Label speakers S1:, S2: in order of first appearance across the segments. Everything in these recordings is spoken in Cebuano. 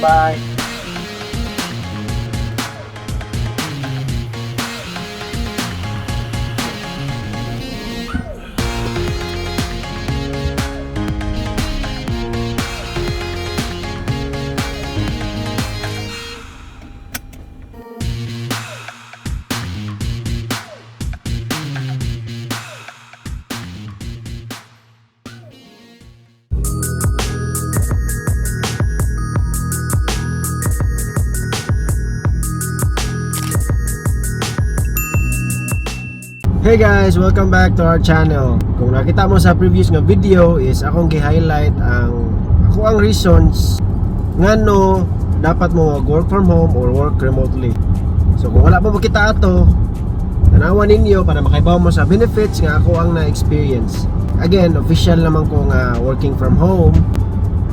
S1: Bye-bye. Hey guys, welcome back to our channel. Kung nakita mo sa previous nga video is akong gi-highlight ang ako ang reasons ngano dapat mo mag-work from home or work remotely. So kung wala pa mo kita ato, tanawan ninyo para makaibaw mo sa benefits nga ako ang na-experience. Again, official naman ko nga working from home.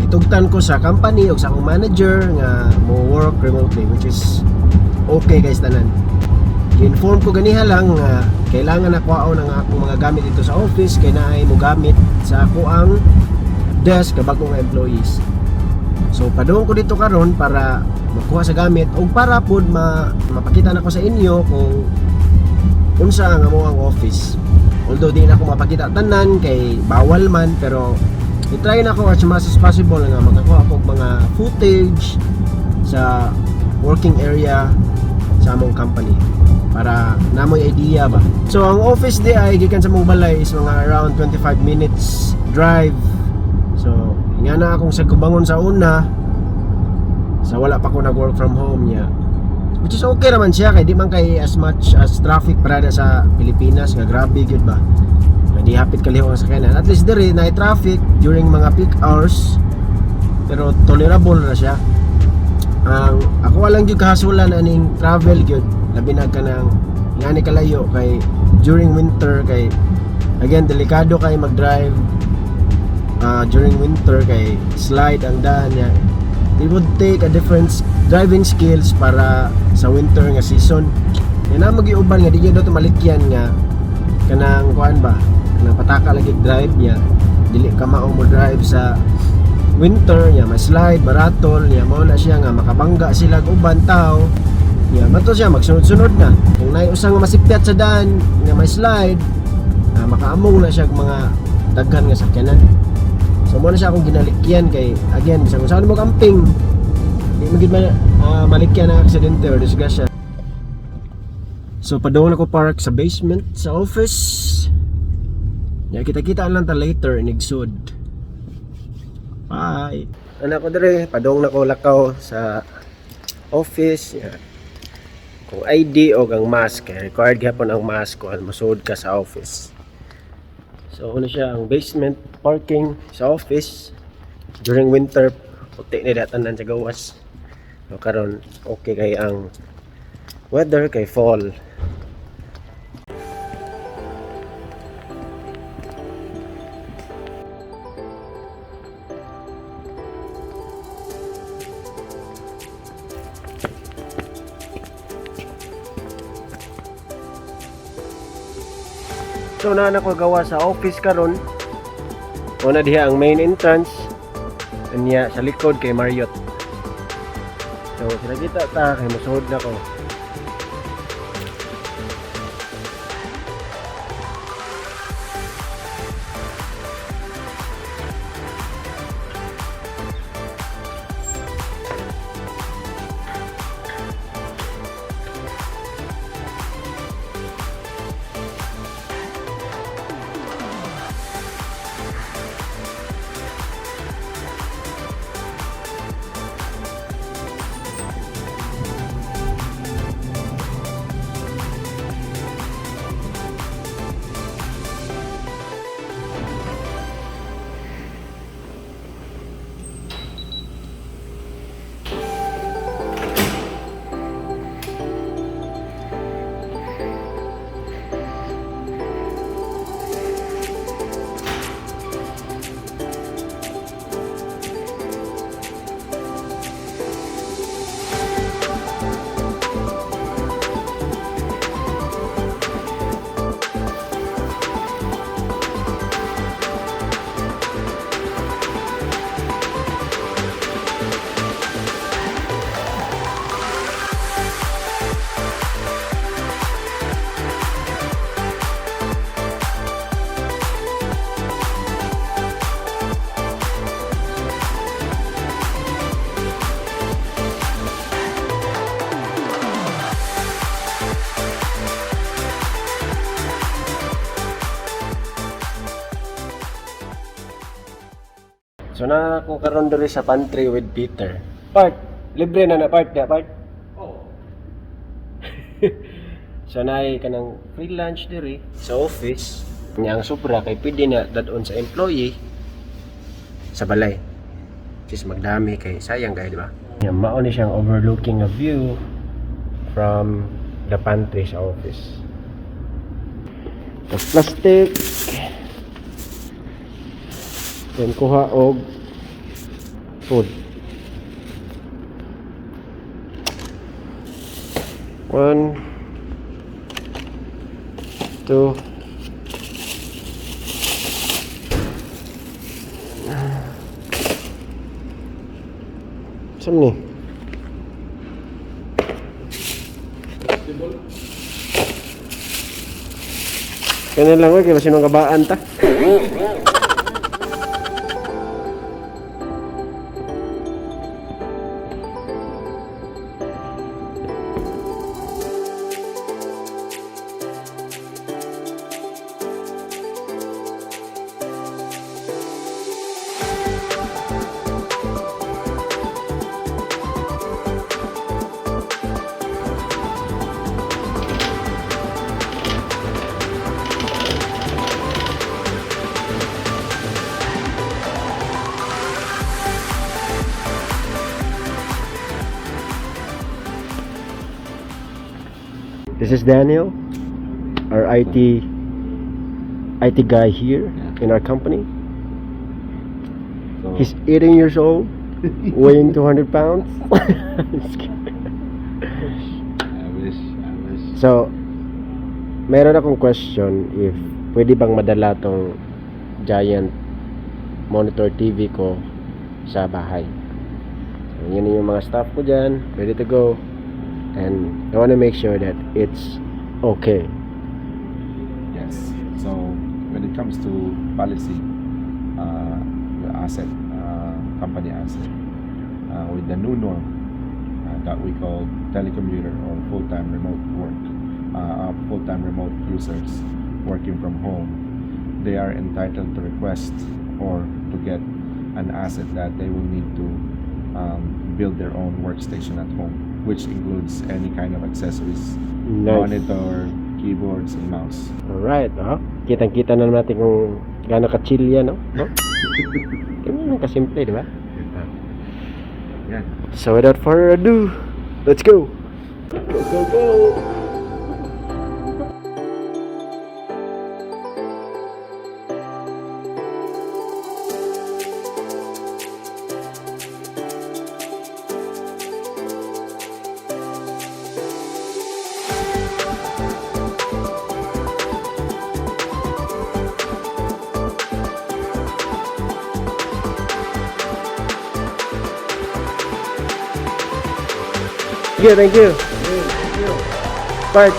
S1: Gitugtan ko sa company o sa akong manager nga mo work remotely, which is okay guys tanan. Gi-inform ko ganiha lang nga kailangan na kuhaon ang akong mga gamit dito sa office kay naay mo gamit sa ako ang desk ka bag-o nga employees. So padung ko dito karon para makuha sa gamit o para pud mapakita nako sa inyo kung unsa ang amo ang office. Although di na ako mapakita tanan kay bawal man, pero i-try na ko as much as possible nga makakuha ko og mga footage sa working area sa among company para namoy idea ba. So ang office di ay gikan sa among balay is mga around 25 minutes drive. So nga na akong sa kubangon sa una sa wala pa ko nag-work from home niya. Which is okay naman siya kay di man kay as much as traffic parada sa Pilipinas nga grabe gyud ba. Nga di hapit kalihok ang sakyanan. At least diri na traffic during mga peak hours, pero tolerable na siya. Ang ako lang gyud kahasulan aning travel gyud, labi na kanang ngani kalayo, kay during winter, kay again delikado kay mag-drive during winter kay slide ang daan niya. It would take a different driving skills para sa winter nga season. Yan ang magiuban nga di gyud daw malikyan nga kanang kuan ba, kanang pataka lagi drive niya, dili ka mao mo drive sa winter niya, ma-slide, baratol niya, mao na siya nga makabangga sila og uban tao niya, mato siya magsunod-sunod na kung naay usa nga masipyat sa daan nga may slide, makaamong na siya og mga daghan nga sakyanan. So mo na siya akong ginalikyan kay again bisan kung saan mo camping, di mo gid malikyan ang aksidente or disgrasya. So padung na ko park sa basement sa office ya, kita-kita lang ta later inigsud. Bye. Anak ko dire, padung na ko lakaw sa office. Yeah. Kung ID o ang mask, kay required gyapon ang mask kung mosulod ka sa office. So ano siya ang basement parking sa office. During winter, puti ni tanan sa gawas. So karon okay kay ang weather kay fall. So naa na ko gawa sa office karon. Una diha ang main entrance. Anya sa likod kay Marriott. So sila kita ta kay mosuod na ko. So naa ko karon diri sa pantry with Peter. Part, libre na na part na part.
S2: Oh.
S1: So naay kanang free lunch diri sa office. Nya ang sobra kay pwede na dad-on sa employee sa balay. Sis magdami kay sayang kay, di ba? Nya mao ni siyang overlooking a view from the pantry sa office. The plastic. Then kuha og food. One, two, saan ni?
S2: Vegetable.
S1: Kaya lang kaya sinong kabaan ta. This is Daniel, our IT guy here in our company.
S2: So,
S1: He's 18 years old, weighing 200 pounds. Just kidding.
S2: I wish, I wish.
S1: So, meron akong question if pwede bang madala tong giant monitor TV ko sa bahay. So, yun yung mga staff ko dyan, ready to go. And I wanna make sure that it's okay.
S2: Yes. So when it comes to policy, the asset, company asset, with the new norm that we call telecommuter or full-time remote work, full-time remote users working from home, they are entitled to request or to get an asset that they will need to build their own workstation at home, which includes any kind of accessories,
S1: Nice.
S2: monitor, keyboards, and mouse.
S1: Alright, oh. Kitang-kita na natin kung gaano ka-chill yan, no? No? Ganyan lang kasimple, di ba?
S2: Yan.
S1: So without further ado, let's go! Go, go, go! Thank you, thank you. Part.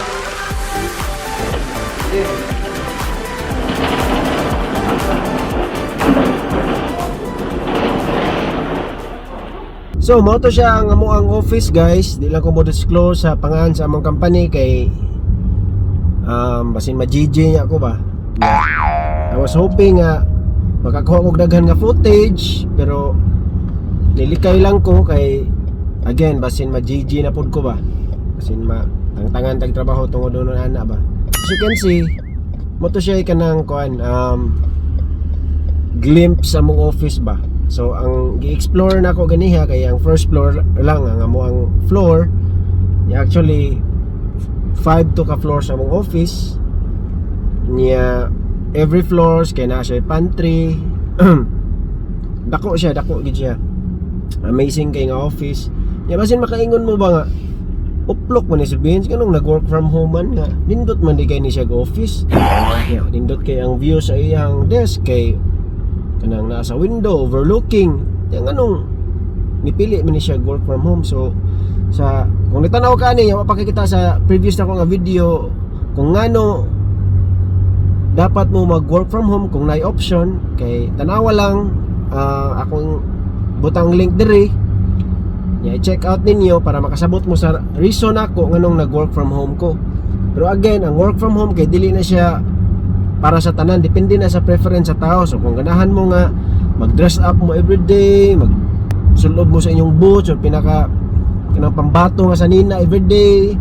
S1: So, mao to siya ang amoang office, guys. Di lang ko mo disclose sa pangalan sa among company kay basin ma-GG niya ako ba. I was hoping nga makakuha og daghan nga footage, pero nilikay lang ko kay again basin ma-GG na pud ko ba. Basin ma tangtangan tag trabaho tungod doon ana ba. As you can see, mao to siya kanang kuan glimpse sa among office ba. So ang gi-explore na ako ganiha kay ang first floor lang ang amo ang floor. Niya actually 5 to ka floor sa among office. Niya every floors kay naa siya pantry. Dako siya, dako gid siya. Amazing kay nga office. Nya basin makaingon mo ba nga uplok man ni si Vince, kanong nag-work from home man nga nindot man di kay ni siya office. Nya nindot kay ang view sa iyang desk kay kanang nasa window overlooking. Nya nganong nipili man ni siya work from home? So sa kung nitanaw ka ani, mapakikita sa previous na ko nga video kung ngano dapat mo mag work from home kung naay option, kay tanawa lang akong butang link diri. Ya, i-check out ninyo para makasabot mo sa reason ako nganong nag-work from home ko. Pero again, ang work from home kay dili na siya para sa tanan, depende na sa preference sa tao. So kung ganahan mo nga Mag-dress up mo everyday, mag sulob mo sa inyong boots or pinaka kanang pambato nga sanina everyday,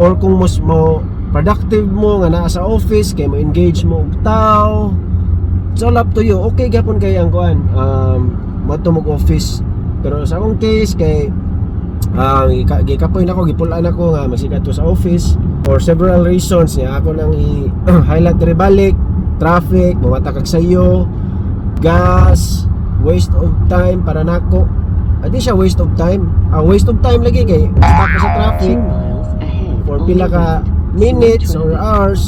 S1: or kung mas mo productive mo nga naa sa office kay mo engage mo og tao. It's all up to you. Okay gyapon kay ang kuan, moadto mo office, pero sa akong case kay gikapoy nako, gipulaan ako nga magsikat to sa office for several reasons niya. Ako nang i-highlight diri balik: traffic, mamata kag sayo, gas, waste of time para nako. Adi siya waste of time, ah, waste of time lagi kay stuck ka sa traffic
S3: 2 miles ahead.
S1: For
S3: On
S1: pila
S3: the
S1: ka
S3: right.
S1: minutes
S3: Select
S1: or
S3: traffic.
S1: Hours.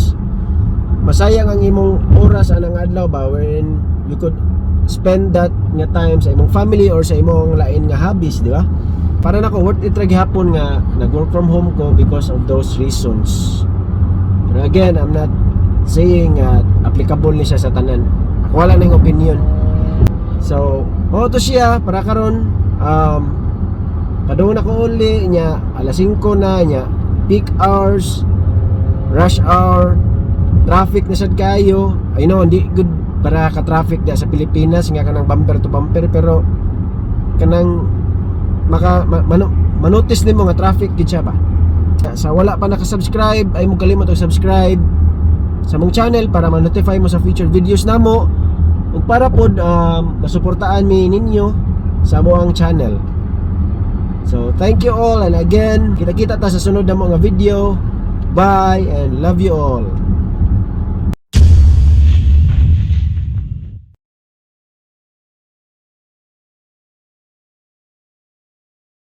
S1: Masayang ang imong oras anang adlaw ba, wherein you could spend that nga time sa imong family or sa imong lain nga hobbies, di ba? Para nako, worth it ra gihapon nga nag work from home ko because of those reasons. Pero again, I'm not saying nga applicable ni siya sa tanan. Ako wala na yung opinion. So mao to siya para karon. Padung na ko uli nya, alas 5 na nya, peak hours, rush hour, traffic na sad kayo. I know hindi good para ka traffic da sa Pilipinas nga kanang bumper to bumper, pero kanang maka manotice nimo nga traffic gid siya ba. Sa wala pa naka-subscribe, ay mo kalimot og subscribe sa among channel para ma-notify mo sa future videos namo ug para pod masuportaan mi ninyo sa among channel. So thank you all, and again, kita-kita ta sa sunod na mga video. Bye and love you all.